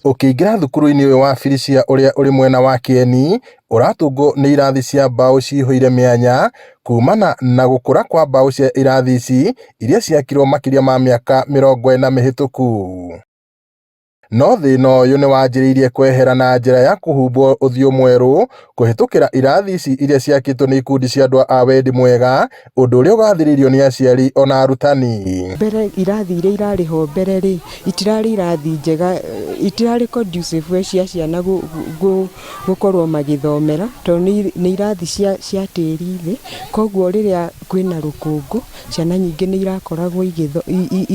Ũkĩingĩra thukuru-inĩ ũyũ wa Felicia ũrĩa ũrĩ mwena wa Kĩeni, ũratũngwo nĩ irathi cia mbaũ cihũire mĩanya kumana na gũkũra kwa mbaũ cia irathi ici iria ciakirwo makĩria ma mĩaka 40 mĩhĩtũku. No thĩna ũyũ nĩ wanjĩrĩirie kwehera na njĩra ya kũhumbwo ũthiũ mwerũ kũhĩtũkĩra irathi ici iria ciakĩtwo nĩ ikundi cia andũ a wendi mwega, ũndũ ũrĩa ũgathĩrĩirio nĩ aciari ona arutani. Mbere irathi iria irarĩ ho mbere rĩ, itirarĩ irathi njega, itirarĩ conducive cia ciana gũkorwo magĩthomera, tondũ nĩ irathi cia tĩri thĩ, koguo rĩrĩa kwĩna rũkũngũ, ciana nyingĩ nĩ irakoragwo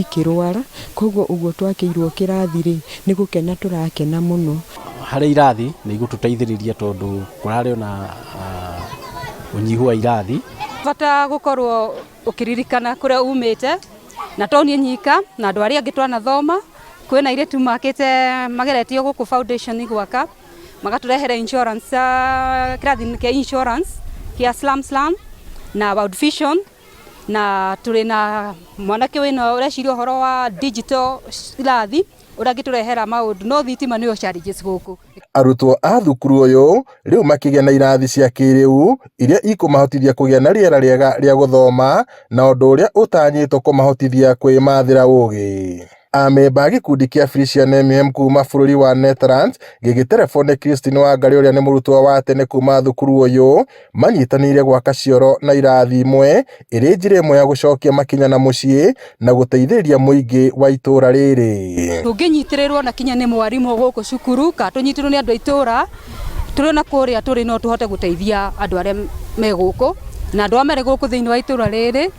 ikĩrwara, koguo ũguo twakĩirwo kĩrathi rĩ, nĩ gũkena tũrakena mũno. Harĩ irathi nĩ igũtũteithĩrĩria tondũ kũrarĩ ona ũnyihu wa irathi. Bata gũkorwo ũkĩririkana kũrĩa umĩte na to niĩ nyika na andũ arĩa angĩ twanathoma. Kwĩna airĩtu makĩte mageretio gũkũ foundation gwaka magatũrehere insurance, kĩrathi kĩa insurance kĩa Slum Slum na World Vision, na tũrĩ na mwanake wĩna ũreciria ũhoro wa digital irathi ũrĩa angĩtũrehera maũndũ, no thitima nĩyo challenges gũkũ. Arutwo a thukuru ũyũ rĩu makĩgĩa na irathi cia kĩrĩu iria ikũmahotithia kũgĩa na rĩera rĩega rĩa gũthoma na ũndũ ũrĩa ũtanyĩtwo kũmahotithia kwĩmathĩra ũgĩ. Amemba a gĩkundi kĩa Felicia MM kuma bũrũri wa Netherlands gĩgĩterebone Christine Wangari ũrĩa nĩ mũrutwo wa tene kuma thukuru ũyũ manyitanĩire gwaka cioro na irathi imwe ĩrĩ njĩra ĩmwe ya gũcokia makinya na mũciĩ na gũteithĩrĩria mũingĩ wa itũũra rĩrĩ. Tũngĩnyitĩrĩrwo na kinya nĩ mwarimũ gũkũ cukuru kana tũnyitĩrĩrwo nĩ andũ a itũũra tũrĩ na kũrĩa tũrĩ no tũhote gũteithia andũ arĩa me gũkũ na andũ arĩa marĩ gũkũ thĩinĩ wa itũũra rĩrĩ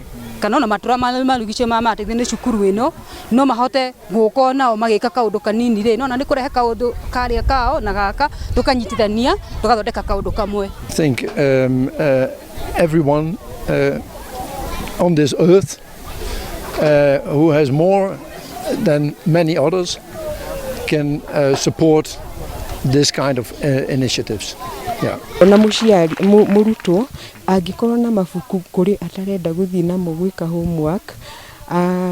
kana ona matũra marigicĩirio marĩa marateithio nĩ cukuru ĩno no mahote gũka nao magĩka kaũndũ kanini rĩ, nona nĩ kũrehe kaũndũ karĩa kao na gaka tũkanyitithania tũgathondeka kaũndũ kamwe. I think everyone on this earth who has more than many others can support this kind of initiatives. Yeah. Ona mũciari mũrutwo angĩkorwo na mabuku kũrĩ atarenda gũthiĩ namo gwĩka homework,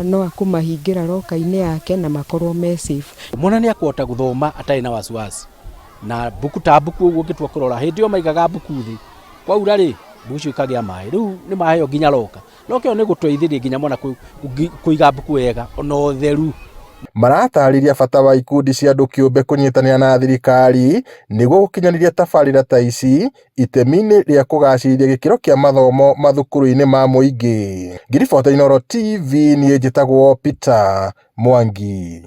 no akũmahingĩra locker-inĩ yake na makorwo me safe. Mwana nĩ akũhota gũthoma atarĩ na wasiwasi na mbuku ta mbuku ũguo ũngĩtua kũrora hĩndĩ ĩyo maigaga mbuku thĩ kwaura rĩ mbuku icio ikagĩa maĩ rĩu nĩ maheo nginya locker locker ĩyo nĩ gũteithĩrĩria nginya mwana kũiga mbuku wega ona ũtheru. Maratarĩria bata wa ikundi cia andũ kĩũmbe kũnyitanĩra na thirikari nĩguo gũkinyanĩria tabarĩra ta ici itemi-inĩ rĩa kũgacĩrithia gĩkĩro kĩa mathomo mathukuru-inĩ ma mũingĩ. Ngĩribota Inooro TV niĩ njĩtagwo Peter Mwangi.